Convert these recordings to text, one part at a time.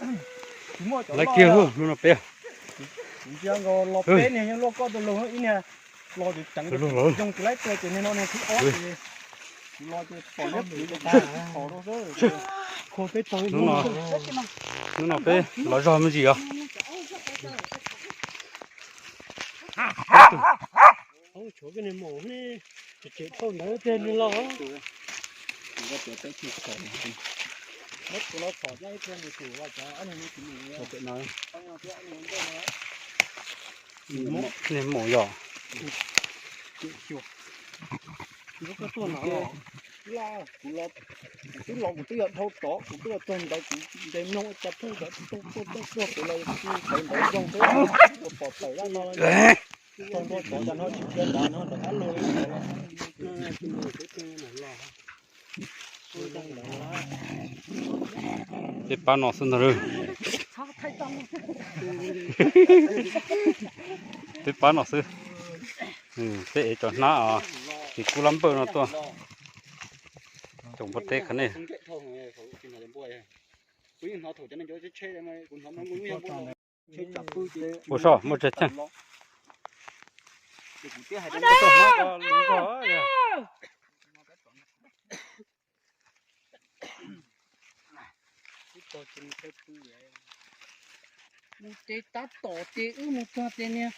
Tsis muaj cov loj kiag hnub no peb. Kuv ntsia nkaus los peb niag yeej luaj koj tus lug ib niag los tseem ceev, zoo tsis laib tua ces niag no niag thib ob ces kuv los ces pom liab pliv ces kuv tsis thom rau xwb. Hnub no peb los zog me ntsis os. Tshuav koj niag maum ne, tseem thauj ntawd tiag nws los. Niag maum yog. Koj tuaj no, kuv twb los kuv twb yog dhau tod, kuv twb los txog ntawd kuv nce mloog ua cas pheej ntawd tuaj tuaj tuaj tuaj pem los kuv tawv ntawd zoo xwb, pom tawm dab no. Txog ntua tod cas no tsis dhia ntawd no ntawm dab laug li. Peb pab no xwb ntag. Peb pab no xwb. Peb ev cov hnab os, ces kub lab npawj no tuaj. Cov npua teb qhov nej. Ua soj muaj tsawg cheej. Mus ces tab tom ces wb mus txog ces niag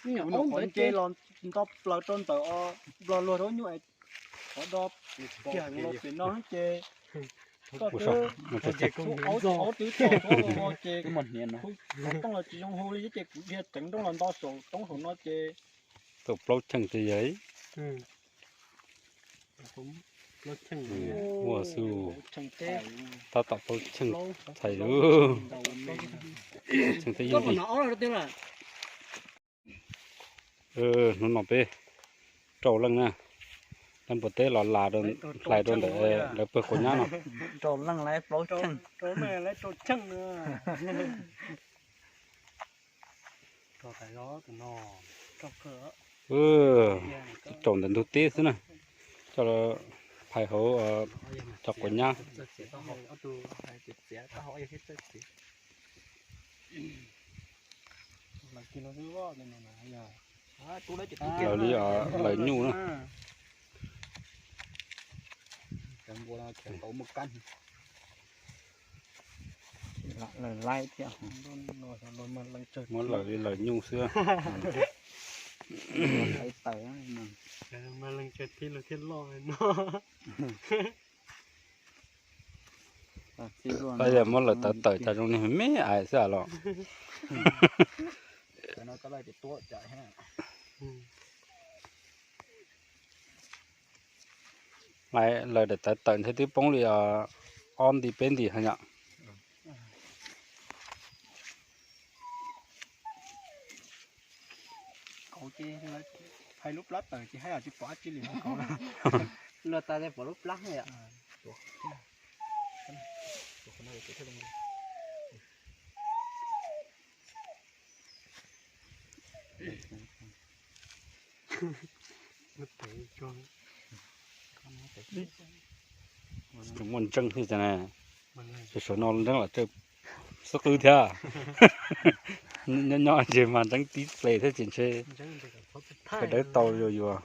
me nyuam aub ntawd ces los nto plaws rau ntawm o, nplog luag rau nyuj es qhov do kiag los pem no ces koj twb aub twb tso rau no ces kuv tooj los tsis zoo hu li ces kuv dhia ceev nrooj los nto saum roob saum no ces tau plaub cheej ces yog. Ua xwb, tab tom plaub cheej txhais lawm. Cheej teb yeej li. Hnub no peb rau leej na, leej npua teb los las hlais rau ntawm lawv pawg quav nyab no. Tib tsaus ntawm ntug teb xwb na, coj los phais hauv cov quav nyab. Lawv li lawv nyuj na. Muab lawv li lawv nyuj xwb. Muab lawv tawv tawm cas zoo li me ais xwb los. Lawv daim tawv tawm ntshe twb poob li ob nti peb nti yom. Kauv ces hais lub plab tawm ces hais tsis pom dab tsi li no kauv. Luag tas pom lub plab yom. Tseem muaj ntseej thiab ne. Sawv no ntseej lam tsawg xub qwb thiab. Nyob nyob ntshe mas ntseej tib ple thiab ces ntshe sawv dawb tau yuav yuav.